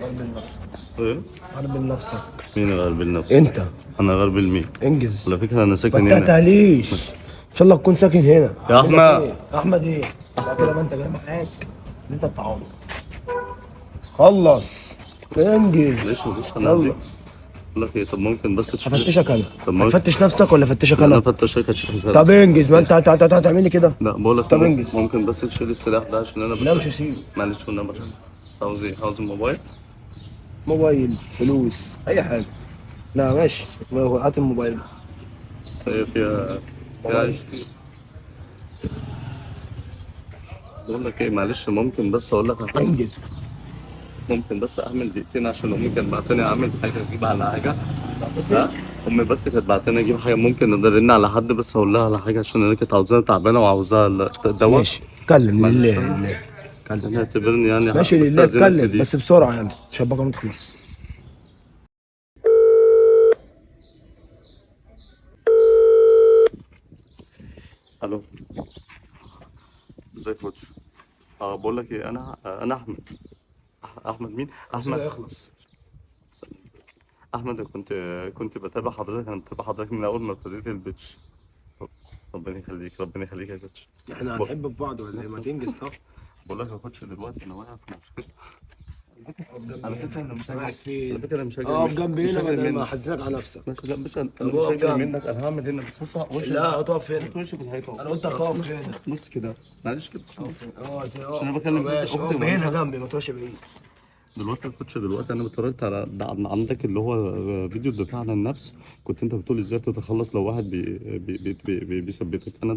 غربل نفسك. ايه؟ غربل نفسك. مين غربل نفسه؟ انت. انا غربل مين؟ انجز. على فكرة انا ساكن ما هنا. تقلقليش، ان شاء الله تكون ساكن هنا. يا احمد. إيه؟ احمد ايه؟ لا كده ما انت جاي معاك ان انت تعوض. خلص انجز. معلش معلش انا يلا. هديك. بقول لك ايه، طب ممكن بس تشوف. هفتشك انا. طب ما- هتفتش نفسك ولا افتشك انا انا؟ فتشك هتشوف. طب انجز، ما انت هتعمل لي كده. لا بقول لك طب انجز. ممكن بس تشيل السلاح ده عشان انا بس. لا مش هسيبه. معلش والنبي، عشان عاوز ايه؟ عاوز الموبايل؟ موبايل، فلوس، اي حاجة. لا ماشي، هات الموبايل. بس هي فيها 20. بقول لك ايه، معلش ممكن بس اقول لك على حاجة؟ انجز. ممكن بس اعمل دقيقتين عشان امي كانت بعتني اعمل حاجة، اجيب على حاجة. لا امي بس كانت بعتني اجيب حاجة، ممكن ارن على حد بس اقول لها على حاجة عشان انا كانت عاوزاها تعبانة وعاوزاها الدواء. ماشي اتكلم معلش. لله لله. اتكلم. انا اعتبرني يعني ماشي لله بستأذنك في اتكلم دي. بس بسرعة، يلا عشان الباقه ما تخلص. الو، ازيك يا coach؟ بقول لك ايه، انا احمد. احمد مين؟ احمد. يخلص. احمد، كنت بتابع حضرتك، انا بتابع حضرتك من اول ما ابتديت ال page. ربنا يخليك، ربنا يخليك يا coach. احنا هنحب في بعض ولا ايه؟ ما تنجز. طب بقول لك يا coach، دلوقتي انا واقع في مشكلة. على فكرة انا مش رايح هاجي، فين؟ على فكرة انا مش هاجي اقف منك. جنبي مش هنا هاجي بدل ما منك. احزنك على نفسك. ماشي، لا مش انا طب مش اقف هاجي جنبي. منك، انا هعمل هنا بس. بص وشي. لا هتقف هنا. وشي في الحيطة. انا قلت هتقف هنا. بص كده، معلش كده. اه عشان انا بكلم بس ماشي اختي اقف ومامتها. هنا جنبي، ما تروحش بعيد. دلوقتي يا coach، دلوقتي انا اتفرجت على عندك اللي هو فيديو الدفاع عن النفس، كنت انت بتقول ازاي تتخلص لو واحد بي بي بي بي بي بيثبتك. انا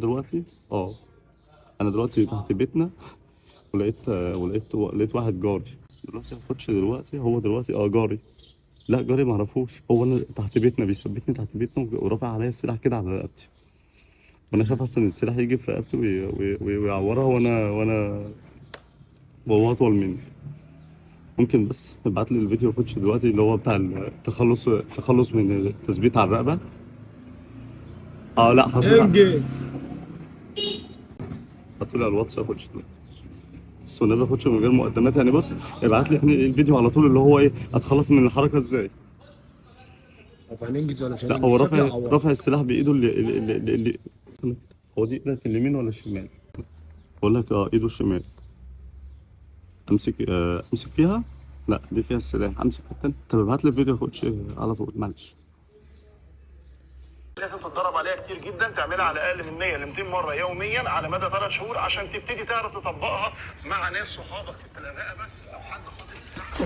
دلوقتي تحت بيتنا، ولقيت واحد جاري. دلوقتي يا coach، دلوقتي هو دلوقتي جاري، لا جاري ما اعرفوش، هو انا تحت بيتنا بيثبتني تحت بيتنا ورافع عليا السلاح كده على رقبتي، وانا خايف اصلا السلاح يجي في رقبتي ويعورها، وانا وهو اطول مني. ممكن بس ابعت لي الفيديو يا coach دلوقتي اللي هو بتاع التخلص من التثبيت على الرقبة. لا حطولي، انجز. حطولي على الواتس يا coach دلوقتي. بس والنبي يا coach من غير مقدمات يعني، بص ابعت لي يعني الفيديو على طول اللي هو ايه، اتخلص من الحركة ازاي. طب هننجز ولا مش لا هننجز؟ هو شكلي رافع هعورك. رافع السلاح بايده اللي استنى كده. هو دي ايدك اليمين ولا الشمال؟ بقول لك ايده الشمال. امسك فيها؟ لا دي فيها السلاح، امسك في التاني. طب ابعت لي الفيديو يا coach على طول معلش. لازم تتدرب عليها كتير جدا، تعملها على الاقل من 100 ل 200 مرة يوميا على مدى 3 شهور عشان تبتدي تعرف تطبقها مع ناس صحابك في الرقبة لو حد حاطط السلاح.